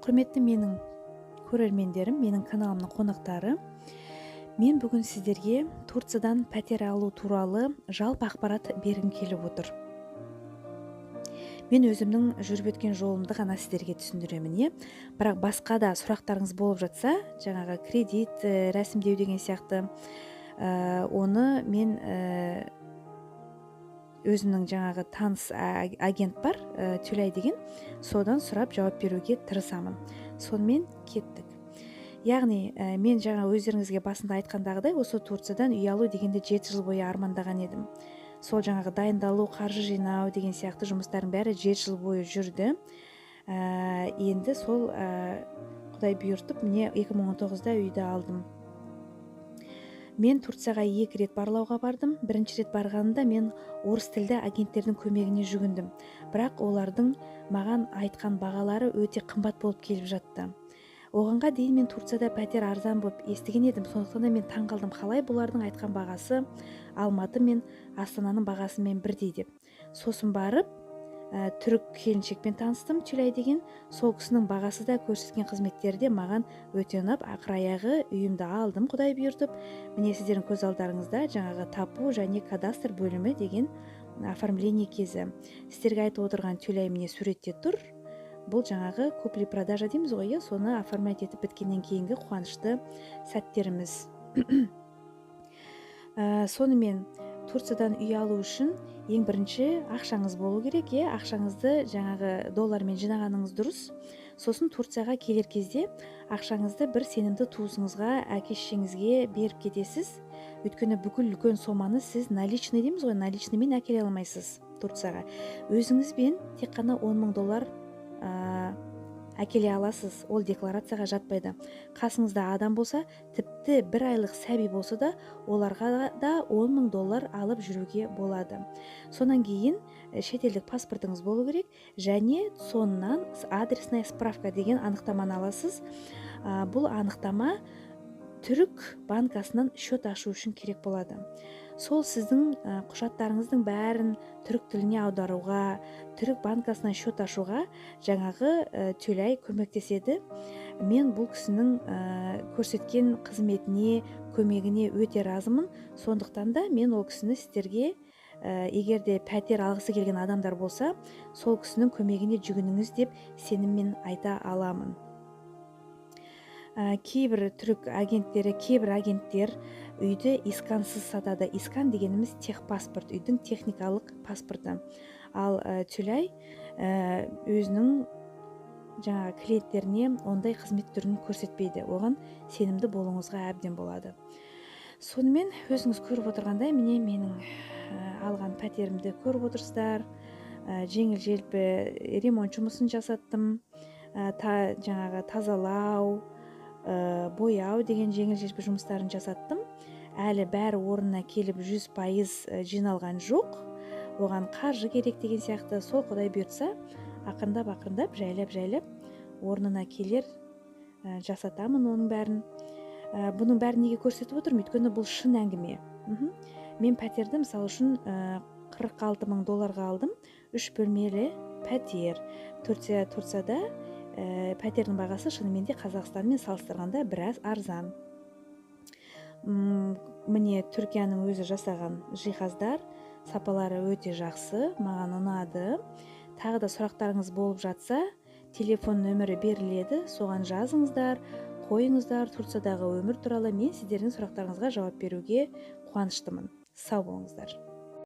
Құрметті менің көрермендерім, менің каналымның қонақтары, мен бүгін сіздерге Турциядан пәтер алу туралы жалпы ақпарат бергім келіп отыр. Мен өзімнің жүріп өткен жолымды ғана сіздерге түсіндіремін, е? Бірақ басқа да сұрақтарыңыз болып жатса, жаңағы кредит рәсімдеу деген сияқты, оны мен өзімнің жаңағы таныс агент бар, Түлай деген, содан сұрап жауап беруге тырысамын. Сонымен кеттік. Яғни мен жаңа өздеріңізге басында айтқандағыдай, осы Турциядан үй алу дегенде 7 жыл бойы армандаған едім. Сол жаңағы дайындалу, қаржы жинау деген сияқты жұмыстардың бәрі 7 жыл бойы жүрді. Енді сол құдай бұйыртып, міне, 2019-да үйді алдым. Мен Турцияға екі рет барлауға бардым. Бірінші рет барғанымда мен орыс тілді агенттердің көмегіне жүгіндім, бірақ олардың маған айтқан бағалары өте қымбат болып келіп жатты. Оғанға дейін мен Турцияда пәтер арзан болып естіген едім. Сондықтан да мен таң қалдым, қалай бұлардың айтқан бағасы Алматы мен Астананың бағасымен бірдей деп. Сосын барып түрік келіншекпен таныстым, Түлай деген. Сол кісінің бағасы да, көрсеткен қызметтері де маған өте ұнап, ақыр аяғы үйімді алдым, құдай бұйыртып. Міне, сіздердің көз алдарыңызда жаңағы тапу және кадастр бөлімі деген оформление кезі. Сіздерге айтып отырған Түлай, міне, суретте тұр. Бұл жаңағы купли продажа дейміз ғой, иә, соны оформлять етіп біткеннен кейінгі қуанышты сәттеріміз. Сонымен Турциядан үй алу үшін ең бірінші ақшаңыз болу керек, иә. Ақшаңызды жаңағы доллармен жинағаныңыз дұрыс. Сосын Турцияға келер кезде ақшаңызды бір сенімді туысыңызға, әке шешеңізге беріп кетесіз. Өйткені бүкіл үлкен соманы сіз наличный дейміз ғой, наличныймен әкеле алмайсыз Турцияға. Өзіңізбен тек қана 10 мың доллар әкеле аласыз, ол декларацияға жатпайды. Қасыңызда адам болса, тіпті бір айлық сәби болса да, оларға да 10 мың доллар алып жүруге болады. Сонан кейін шетелдік паспортыңыз болу керек және сонынан адресная справка деген анықтаманы аласыз. Бұл анықтама түрік банкасынан счет ашу үшін керек болады. Сол сіздің құжаттарыңыздың бәрін түрік тіліне аударуға, түрік банкасынан счет ашуға жаңағы Төлай көмектеседі. Мен бұл кісінің көрсеткен қызметіне, көмегіне өте разымын. Сондықтан да мен ол кісіні сіздерге, егер де пәтер алғысы келген адамдар болса, сол кісінің көмегіне жүгініңіз деп сеніммен айта аламын. Кейбір түрік агенттері, кейбір агенттер үйді искансыз сатады. Искан дегеніміз техпаспорт, үйдің техникалық паспорты. Ал Түлай өзінің жаңағы клиенттеріне ондай қызмет түрін көрсетпейді. Оған сенімді болуыңызға әбден болады. Сонымен өзіңіз көріп отырғандай, міне, менің алған пәтерімді көріп отырсыздар. Жеңіл желпі ремонт жұмысын жасаттым. Жаңағы тазалау, бояу деген жеңіл желпі жұмыстарын жасаттым. Әлі бәрі орнына келіп 100% жиналған жоқ, оған қаржы керек деген сияқты. Сол құдай бұйыртса, ақырындап ақырындап, жайлап жайлап орнына келер, жасатамын оның бәрін. Бұның бәрін неге көрсетіп отырмын? Өйткені бұл шын әңгіме. Мен пәтерді, мысалы үшін, 46 мың долларға алдым. Үш бөлмелі пәтер. Турцияда пәтердің бағасы шынымен де Қазақстанмен салыстырғанда біраз арзан. Міне, Түркияның өзі жасаған жиһаздар, сапалары өте жақсы, маған ұнады. Тағы да сұрақтарыңыз болып жатса, телефон нөмірі беріледі, соған жазыңыздар, қойыңыздар. Турциядағы өмір туралы мен сіздердің сұрақтарыңызға жауап беруге қуаныштымын. Сау болыңыздар.